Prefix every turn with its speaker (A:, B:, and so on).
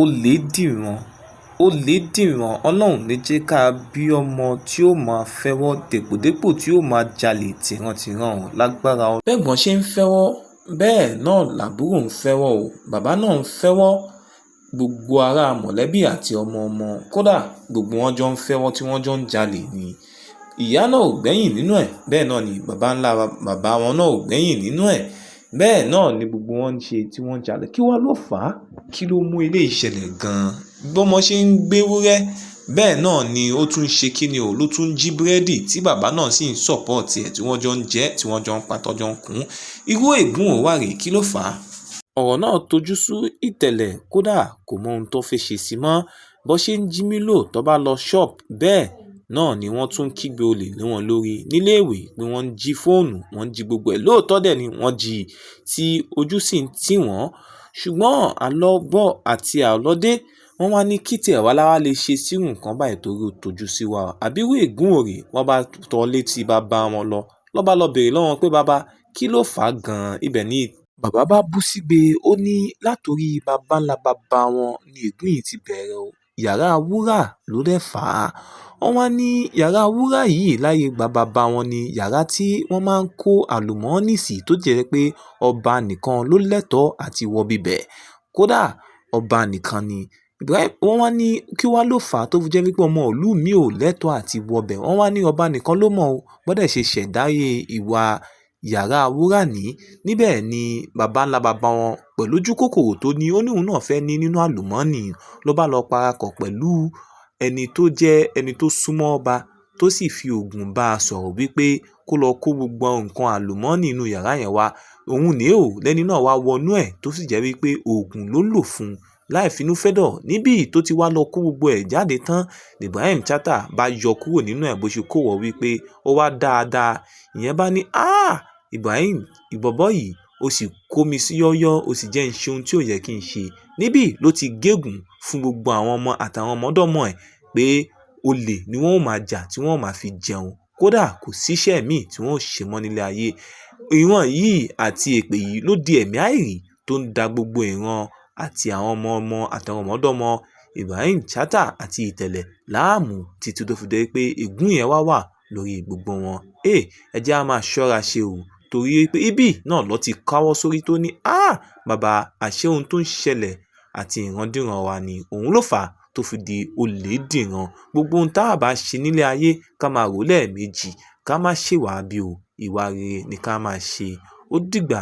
A: Ọ̀lẹ́dìran, Ọ̀lẹ́dìran, Ọlọ́run ò ní jẹ́ ká bí ọmọ tí yóò máa fẹ́wọ́ dépò-dépò tí yóò máa jalè tìrantìran ò lágbára. Bẹ́gbọ́n ṣe ń fẹ́wọ́ bẹ́ẹ̀ náà làbúrò ń fẹ́wọ́ o, bàbá náà ń fẹ́wọ́, gbogbo ará mọ̀lẹ́bí àti ọmọ-ọmọ, kódà gbogbo wọn jọ ń fẹ́wọ́ tí wọ́n jọ ń jalè ni. Ìyá náà ò gbẹ́yìn nínú ẹ̀, bẹ́ẹ̀ náà ni bàbá ńlá bàbá wọn náà ò gbẹ́yìn nínú ẹ̀, bẹ́ẹ̀ náà ni gbogbo wọn ń ṣe tí wọ́n ń jalè. Kí wá ló fà á? Kí ló mú eléyìí ṣẹlẹ̀ gan-an? Bọ́mọ ṣe ń gbéwúrẹ́ bẹ́ẹ̀ náà ni ó tún ń ṣe kíni o, ló tún ń jí búrẹ́dì tí bàbá náà sì ń support ẹ̀, tí wọ́n jọ ń jẹ, tí wọ́n jọ ń pa tọ́jọ́ ń kún. Irú ègún wo wá rèé? Kí ló fà á? Ọ̀rọ̀ náà tojú sú Ìtẹ̀lẹ̀, kódà kò mọ ohun tó fẹ́ ṣe sí mọ́. Bó ṣe ń jí Mílò tó bá lọ ṣọ́ọ̀bù, bẹ́ẹ̀ náà ni wọ́n tún ń kígbe olè lé wọn lórí níléèwé pé wọ́n ń jí fóònù, wọ́n ń jí gbogbo ẹ̀. Lóòótọ́ dẹ̀ ni wọ́n jí i tí ojú sì ń tì wọ́n. Ṣùgbọ́n àlọ́bọ̀ àti àlọ́dé, wọ́n wá ní kí tiẹ̀ wá láwá lè ṣe sírú nǹkan báyìí torí ó tojú sí wa. Àbí irú ègún wo rèé? Wọ́n bá tọ́ létí bàbá wọn lọ. Lọ́ bá lọ bèèrè lọ́wọ́ wọn pé, bàbá, kí ló fà á gan-an? Ibẹ̀ ni bàbá bá bú sígbe, ó ní látòrí bàbá ńlá bàbá wọn ni ègún yìí ti bẹ̀rẹ̀ o. Yàrá wúrà ló dẹ̀ fà á. Wọ́n wá ní yàrá wúrà yìí láyé ìgbà bàbá wọn ni yàrá tí wọ́n máa ń kó àlùmọ́ọ́nì sí, tó jẹ́ pé ọba nìkan ló lẹ́tọ̀ọ́ àti wọ bíbẹ̀. Kódà ọba nìkan ni. Ibrahim, wọ́n wá ní kí wá ló fà á tó fi jẹ́ wípé ọmọ ìlú mi ò lẹ́tọ̀ọ́ àti wọ bẹ̀. Wọ́n wá ní ọba nìkan ló mọ̀ o. Bọ́dẹ̀ ṣe ṣẹ̀dáyé ìwà yàrá wúrà ní. Níbẹ̀ ni bàbá ńlá bàbá wọn pẹ̀lú ojú kòkòrò tó ní, ó ní òun náà fẹ́ ní nínú àlùmọ́ọ́nì, ló bá lọ parapọ̀ pẹ̀lú ẹni tó jẹ́ ẹni tó súnmọ́ ọba, tó sì fi òògùn bá a sọ̀rọ̀ wípé kó lọ kó gbogbo nǹkan àlùmọ́ọ́nì inú yàrá yẹn wá. Òun ní ò lẹ́ni náà wá wọnú ẹ̀, tó sì jẹ́ wípé òògùn ló lò fún un láì finúfẹ́dọ̀. Níbí tó ti wá lọ kó gbogbo ẹ̀ jáde tán, Ibrahim Chatta bá yọ kúrò nínú ẹ̀ bó ṣe kó wọ̀ wípé ó wá dáadáa. Ìyẹn bá ní, "Ah! Ibrahim, ìbọ̀bọ́ yìí, ó sì kó mi sí yọ́yọ́, ó sì jẹ́ ń ṣe ohun tí ò yẹ kí n ṣe." Níbí ló ti gégùn fún gbogbo àwọn ọmọ àtàwọn ọmọdọ́mọ ẹ̀ pé olè ni wọ́n ó máa jà tí wọ́n ó máa fi jẹun. Kódà kò síṣẹ́ míì tí wọ́n ó ṣe mọ́ nílé ayé. Ìran yìí àti èpè yìí ló di ẹ̀mí àìrí tó ń da gbogbo ìran àti àwọn ọmọ ọmọ àtàwọn ọmọdọ́mọ Ibrahim Chatta àti Ìtẹ̀lẹ̀ láàmú títí tó fi dé pé ègún yẹn wá wà lórí gbogbo wọn. Ẹ jẹ́ á máa ṣọ́ra ṣe o, torí pé ibí náà ló ti káwọ́ sórí tó ní, "Ah! Bàbá, àṣé ohun tó ń ṣẹlẹ̀ àti ìrandíran wa ni." Òun ló fà á tó fi di Ọ̀lẹ́dìran. Gbogbo ohun tá a bá ṣe nílé ayé ká máa rò lẹ́ẹ̀mejì, ká má ṣe wà bí o. Ìwà rere ni ká máa ṣe. Ó dìgbà.